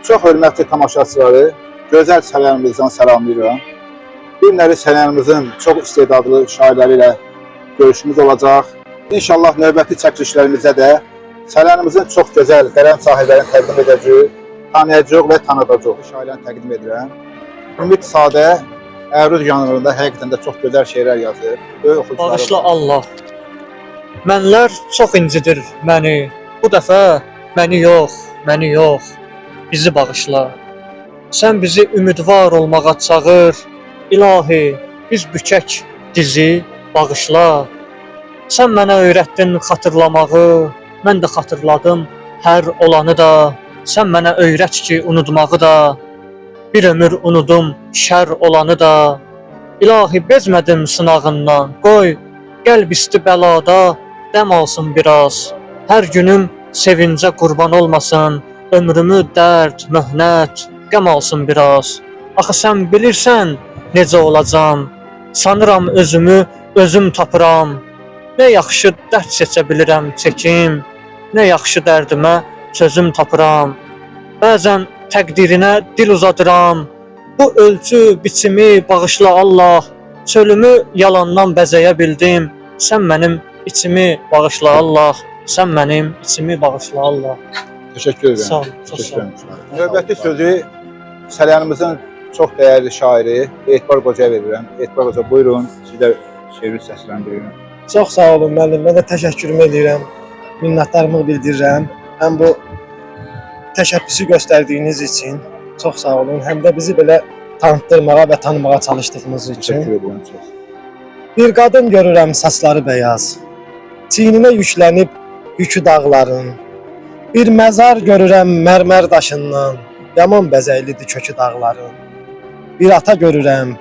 Çox hörmətli tamaşaçıları, gözəl Salyanımızdan salamlayıram. Bu günləri Salyanımızın çox istedadlı şairləri ilə görüşümüz olacaq. İnşallah növbəti çəkilişlərimizdə də Salyanımızın çox gözəl qələm sahiblərini təqdim edəcəyik, tanıyacağıq və tanıdacağıq. Şairlərini təqdim edirəm. Ümid Sadə əruz janrında həqiqətən də çox gözəl şeirlər yazır. Böyük oxucuları Bağışla var. Allah. Mənlər çox incidir məni. Bu dəfə məni yox, məni yox. Bizi bağışla. Sən bizi ümidvar olmağa çağır. İlahi, biz bükək dizi, bağışla. Sən mənə öyrətdin xatırlamağı, mən də xatırladım hər olanı da. Sən mənə öyrət ki, unutmağı da. Bir ömür unudum şər olanı da. İlahi bezmədim sınağından. Qoy qəlb isti bəlada dəm alsın biraz. Hər günüm sevincə qurban olmasın. Ömrümü dərd, möhnət, qəm alsın biraz. Axı sən bilirsən necə olacam. Sanıram özümü özüm tapıram. Nə yaxşı dərd seçə bilirəm çəkim. Nə yaxşı dərdimə çözüm tapıram. Bəzən təqdirinə dil uzadıram. Bu ölçü, biçimi bağışla Allah. Çölümü yalandan bəzəyə bildim. Sən mənim içimi bağışla Allah. Sən mənim içimi bağışla Allah. Təşəkkür edirəm. Sağ ol, çox Təşəkkür sağ ol. edirəm şair. Növbəti sözü Salyanımızın çox dəyərli şairi Etibar Qocaya verirəm. Etibar Qoca, buyurun, siz də şeiri səsləndirin. Çox sağ olun müəllim. Mən də təşəkkürümü eləyirəm. Minnətdarlığımı bildirirəm. Həm bu təşəbbüsü göstərdiyiniz üçün çox sağ olun. Həm də bizi belə tanıtdırmağa və tanımağa çalışdığınız üçün. Təşəkkür edirəm çox. Bir qadın görürəm saçları bəyaz. Çiyninə yüklənib yükü dağların. Bir məzar görürəm mərmər daşından. Yaman bəzəklidir kökü dağların. Bir ata görürəm,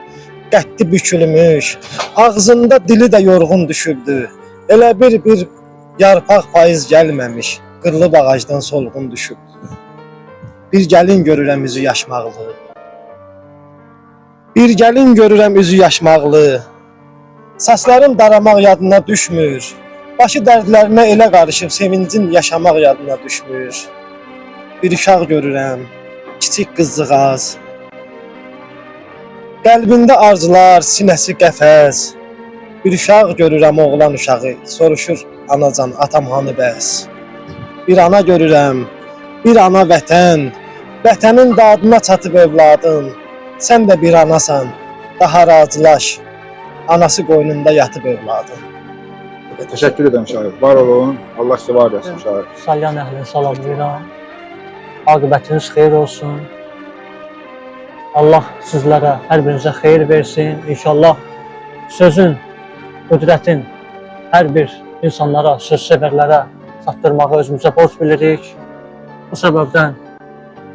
qəddi bükülmüş, ağzında dili də yorğun düşübdü. Elə bir yarpaq payız gəlməmiş, qırılıb ağacdan solğun düşübdü. Bir gəlin görürəm üzü yaşmaqlı. Bir gəlin görürəm üzü yaşmaqlı. Saçların daramaq yadına düşmür. Başı dərdlərinə elə qarışıb sevincin yaşamaq yadına düşmür. Bir uşaq görürəm, kiçik qızcığaz. Qəlbində arzular, sinəsi qəfəs. Bir uşaq görürəm oğlan uşağı, soruşur anacan, atam hanı bəs? Bir ana görürəm, bir ana vətən, vətənin dadına çatıb övladın. Sən də bir anasan, daha razılaş. Anası qoynunda yatıb övladın. Təşəkkür edirəm şair. Var olun. Allah sizi var etsin şair. Salyan əhlini salamlayıram. Aqibətiniz xeyir olsun. Allah sizlərə, hər birinizə xeyir versin. İnşallah sözün, qüdrətin hər bir insanlara, söz sevərlərə çatdırmağı özümüzə borc bilirik. Bu səbəbdən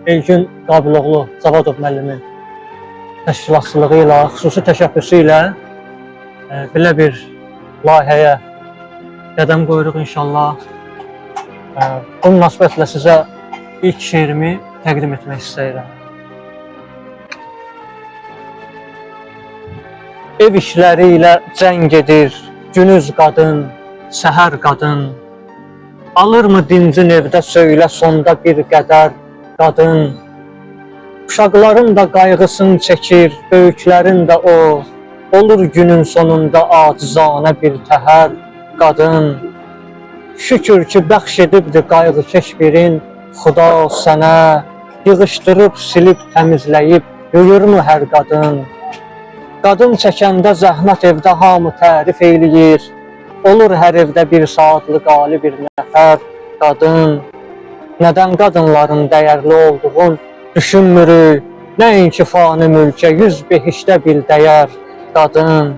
Elgün Qabiloğlu Cavadov müəllimin təşkilatçılığı ilə, xüsusi təşəbbüsü ilə belə bir layihəyə qədəm qoyuruq inşallah. Bu münasibətlə sizə ilk şeirimi təqdim etmək istəyirəm. Ev işləri ilə cəng edir günüz qadın, səhər qadın. Alırmı dincin evdə söylə sonda bir qədər qadın. Uşaqların da qayğısını çəkir, böyüklərin də o. Olur günün sonunda acizanə bir təhər qadın. Şükür ki, bəxş edibdir qayğıkeş birin, Xuda sənə yığışdırıb, silib, təmizləyib, yuyurmu hər qadın? Qadın çəkəndə zəhmət evdə hamı tərif eyləyir. Olur hər evdə bir saatlı qali bir nəfər qadın. Nədən qadınların dəyərli olduğun düşünmürük? Nəinki fani mülkə yüz behişdə bir dəyər qadın.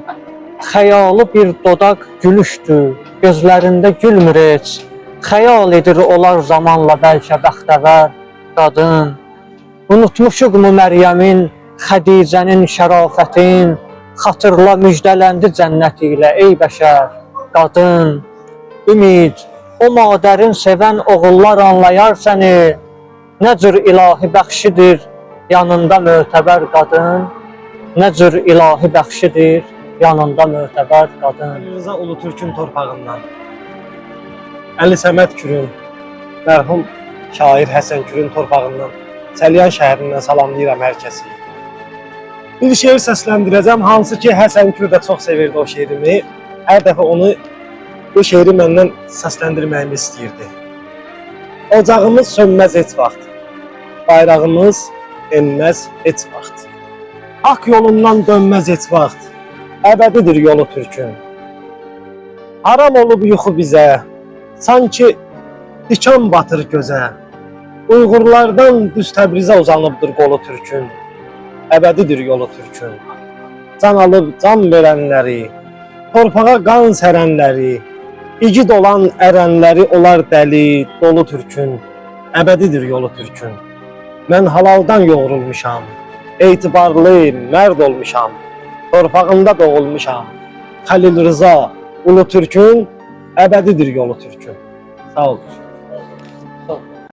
Xəyalı bir dodaq gülüşdür, gözlərində gülmür heç. Xəyal edir olar zamanla bəlkə bəxtəvər qadın. Unutmuşuqmu Məryəmin, Xədicənin şərafətin? Xatırla müjdələndi cənnət ilə ey bəşər, qadın. Ümid, o madərin sevən oğullar anlayar səni. Nə cür ilahi bəxşidir yanında mötəbər qadın. Nə cür ilahi bəxşidir yanında mötəbər qadın. Ali Rıza Ulutürk'ün torpağından. Əli Səməd Kürün, mərhum şair Həsən Kürün torpağından Səlyan şəhərindən salamlayıram hər kəsi. Bir şeir səsləndirəcəm, hansı ki Həsən Kür də çox sevirdi o şeirimi. Hər dəfə onu bu şeiri məndən səsləndirməyimi istəyirdi. Ocağımız sönməz heç vaxt. Bayrağımız enməz heç vaxt. Haqq yolundan dönməz heç vaxt. Əbədidir yolu türkün. Haram olub yuxu bizə. Sanki dikan batır gözə. Uyğurlardan düz Təbrizə uzanıbdır qolu türkün. Əbədidir yolu türkün. Can alıb can verənləri, torpağa qan sərənləri, igid olan ərənləri olar dəli, dolu türkün. Əbədidir yolu türkün. Mən halaldan yoğrulmuşam, etibarlı, mərd olmuşam. Torpağında doğulmuşam. Xəlil Rıza, Ulu Türkün, əbədidir yolu türkün. Sağ olun.